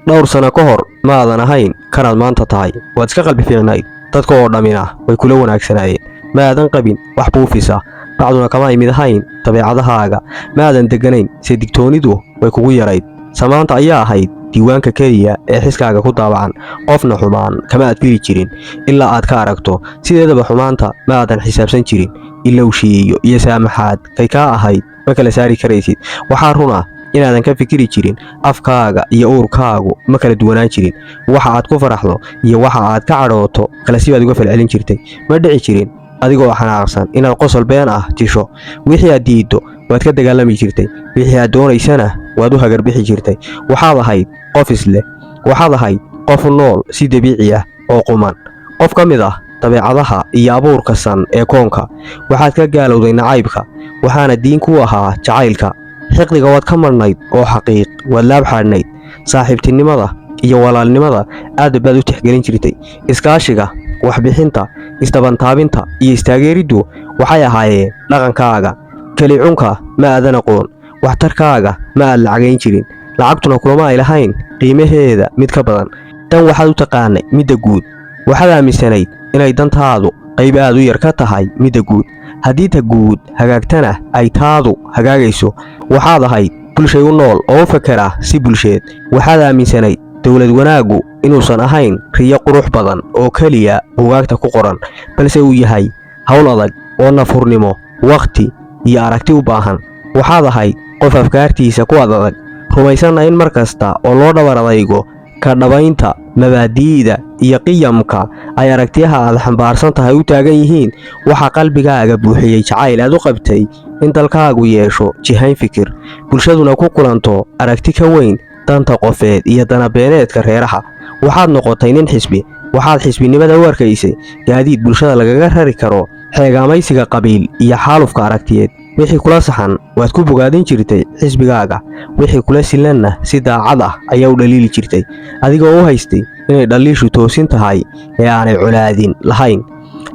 Dhowr sano ka hor ma aadan ahayn kanaad maanta tahay. Waad iska qalbi fiicnayd, dadka oo dhammina way kula wanaagsanaayeen. Ma aadan qabin wax buufisa, bacduna kama ay mid ahayn dabeecadahaaga. Ma aadan degganayn, se digtoonidu way kugu yarayd. Samaanta ayaa ahayd diiwaanka keliya ee xiskaaga ku daabacan. Qofna xumaan kama aad fili jirin ilaa aad ka aragto. Sideedaba xumaanta ma aadan xisaabsan jirin. Ilowshiiyo iyo saamaxaad kay kaa ahayd ma kala saari karaysid. Waxaa runa inaadan ka fikiri jirin. Afkaaga iyo uurkaagu ma kala duwanaan jirin. Waxa aad ku faraxdo iyo waxa aad ka cadhooto kala sibaad uga falcelin jirtay. Ma dhici jirin adigoo xanaaqsan inaad qosol been ah tisho. Wixii aad diiddo waad ka dagaalami jirtay, wixii aad doonaysana waad u hagarbixi jirtay. Waxaad ahayd qof isleh. Waxaad ahayd qof nool si dabiici ah oo quman, qof ka mid ah dabeecadaha iyo abuurka san ee koonka. Waxaad ka gaalowday nacaybka, waxaana diin ku ahaa jacaylka. Xiqdiga waad ka marhnayd oo xaqiiq waad laab xaadhnayd. Saaxiibtinimada iyo walaalnimada aad baad u tixgelin jirtay. Iskaashiga, waxbixinta, isdabantaabinta iyo istaageeriddu waxay ahaayeen dhaqankaaga. Kelicunka ma aadan aqoon. Waxtarkaaga ma aad lacagayn jirin, lacagtuna kulama ay lahayn qiimaheeda mid ka badan. Dan waxaad u taqaanay midda guud. Waxaad aaminsanayd inay dantaadu qayb aad u yar ka tahay midda guud, haddii ta guud hagaagtana ay taadu hagaagayso. Waxaad ahayd bulshay u nool oo u fakera si bulsheed. Waxaad aaminsanayd dowlad wanaaggu inuusan ahayn riyo qurux badan oo keliya buugaagta ku qoran, balse uu yahay hawl adag oo nafhurnimo, wakhti iyo aragti u baahan. Waxaad ahayd qof afkaartiisa ku ad adag, rumaysanna in mar kasta oo loo dhabar adaygo ka dhabaynta mabaadi'da iyo qiyamka ay aragtiyaha aad xambaarsan tahay u taagan yihiin. Waxaa qalbigaaga buuxiyey jacayl aad u qabtay in dalkaagu yeesho jihayn fikir, bulshaduna ku kulanto aragti ka weyn danta qofeed iyo danabeeneedka reeraha. Waxaad noqotay nin xisbi. Waxaad xisbinimada u arkaysay gaadiid bulshada lagaga rari karo xeegaamaysiga qabiil iyo xaalufka aragtiyeed. Wixii kula saxan waad ku bogaadin jirtay xisbigaaga, wixii kula sillanna si daacad ah ayaa u dhaliili jirtay, adigoo u haystay inay dhaliishu toosin tahay ee aanay colaadin lahayn.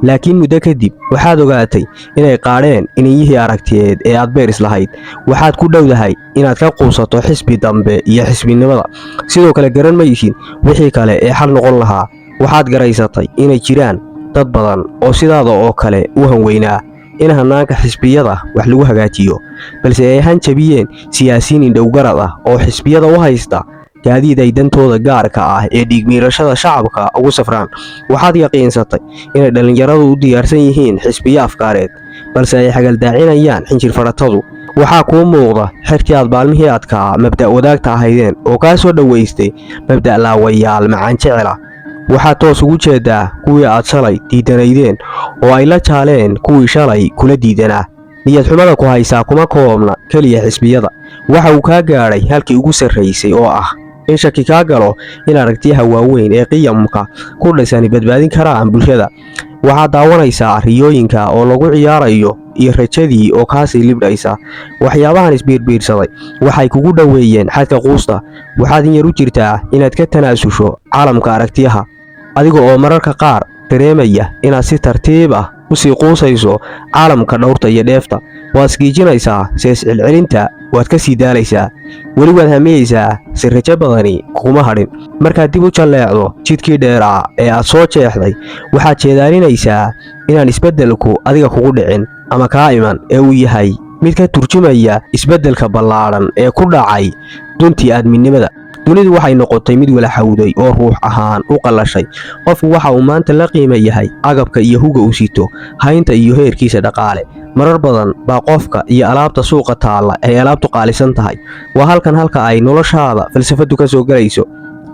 Laakiin muddo kadib waxaad ogaatay inay qaadheen ininyihii aragtiyeed ee aad beer islahayd. Waxaad ku dhowdahay inaad ka quusato xisbi dambe iyo xisbinimada. Sidoo kale garan maysid wixii kale ee xal noqon lahaa. Waxaad garaysatay inay jiraan dad badan oo sidaada oo kale u hanweynaa in hannaanka xisbiyada wax lagu hagaajiyo, balse ay han jabiyeen siyaasiyiin indhowgarad ah oo xisbiyada u haysta gaadiid ay dantooda gaarka ah ee dhiigmiirashada shacabka ugu safraan. Waxaad yaqiinsatay inay dhallinyaradu u diyaarsan yihiin xisbiyo afkaareed, balse ay xagaldaacinayaan xinjir faratadu. Waxaa kuu muuqda xertii aad maalmihii adkaa mabda' wadaagta ahaydeen oo kaa soo dhowaystay mabda' laawayaal macaan jecela. Waxaad toos ugu jeedaa kuwii aad shalay diidanaydeen oo ay la jaaleen kuwii shalay kula diidanaa. Niyad xumada ku haysaa kuma koobna keliya xisbiyada. Waxa uu kaa gaadhay halkii ugu sarraysay oo ah in shaki kaa galo in aragtiyaha waaweyn ee qiyamka ku dhisani badbaadin karaan bulshada. Waxaad daawanaysaa riyooyinka oo lagu ciyaarayo iyo rajadii oo kaasii libdhaysa. Waxyaabahan isbiirbiirsaday waxay kugu dhoweeyeen xadka quusta. Waxaad in yar u jirtaa inaad ka tanaasusho caalamka aragtiyaha, adiga oo mararka qaar dareemaya inaad si tartiib ah u sii quusayso caalamka dhowrta iyo dheefta. Waad isgiijinaysaa, se iscelcelinta waad ka sii daalaysaa. Weli waad hamiyeysaa, si rajo badani kuguma hadhin. Markaad dib u jalleecdo jidkii dheeraa ee aad soo jeexday, waxaad jeedaalinaysaa inaan isbeddelku adiga kugu dhicin ama kaa iman, ee uu yahay mid ka turjumaya isbeddelka ballaadhan ee ku dhacay duntii aadminimada. Dunidu waxay noqotay mid walaxawday oo ruux ahaan u qallashay. Qofku waxa uu maanta la qiima yahay agabka iyo huga uu sito, haynta iyo heerkiisa dhaqaale. Marar badan baa qofka iyo alaabta suuqa taalla ay alaabtu qaalisan tahay. Waa halkan halka ay noloshaada falsafadu ka soo gelayso.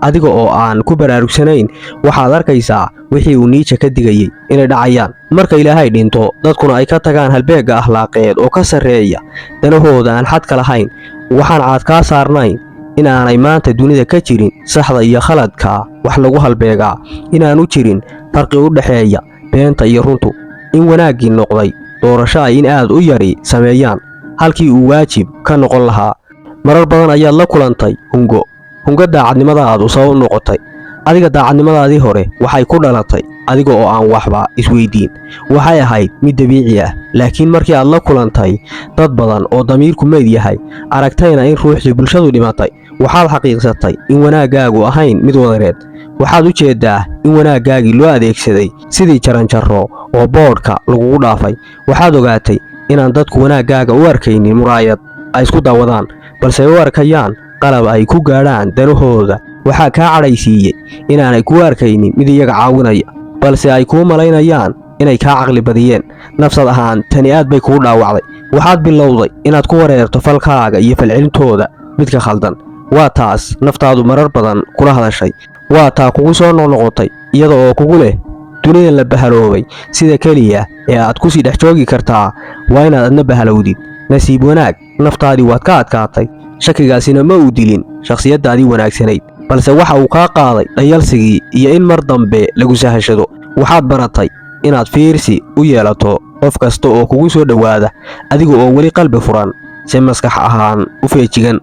Adiga oo aan ku baraarugsanayn waxaad arkaysaa wixii uu Niija ka digayey inay dhacayaan. Marka Ilaahay dhinto, dadkuna ay ka tagaan halbeegga akhlaaqeed oo ka sarreeya danahooda aan xadka lahayn, waxaan caad kaa saarnayn in aanay maanta dunida ka jirin saxda iyo khaladka wax lagu halbeegaa, inaanu jirin farqi u dhexeeya beenta iyo runtu, in wanaaggii noqday doorasho ay in aad u yari sameeyaan halkii uu waajib ka noqon lahaa. Marar badan ayaad la kulantay hungo, hungo daacadnimadaadu sabab noqotay. Adiga daacadnimadaadii hore waxay ku dhalatay adiga oo aan waxba isweydiin. Waxay ahayd mid dabiici ah. Laakiin markii aad la kulantay dad badan oo damiirku meyd yahay, aragtayna in ruuxdii bulshadu dhimatay, Waxaad xaqiiqsatay in wanaaggaagu ahayn mid wadareed. Waxaad u jeeddaa in wanaaggaagii loo adeegsaday sidii jaranjarro oo boodhka lagugu dhaafay. Waxaad ogaatay inaan dadku wanaaggaaga u arkaynin muraayad ay isku daawadaan, balse ay u arkayaan qalab ay ku gaadhaan danahooda. Waxaa kaa cadhaysiiyey inaanay kuu arkaynin mid iyaga caawinaya, balse ay kuu malaynayaan inay kaa caqli badiyeen. Nafsad ahaan tani aad bay kuu dhaawacday. Waxaad bilowday inaad ku wareerto falkaaga iyo falcelintooda midka khaldan. Waa taas naftaadu marar badan kula hadashay. Waa taa kugu soo noqnoqotay iyada oo kugu leh: "Dunidan la bahaloobay, sida keliya ee aad ku sii dhex joogi kartaa waa inaad adna bahalowdid." Nasiib wanaag, naftaadii waad ka adkaatay. Shakigaasina ma uu dilin shakhsiyaddaadii wanaagsanayd, balse waxa uu kaa qaaday dhayalsigii iyo in mar dambe lagu sahashado. Waxaad baratay inaad fiirsi u yeelato qof kasta oo kugu soo dhowaada, adiga oo weli qalbi furan, si maskax ahaan u feejigan.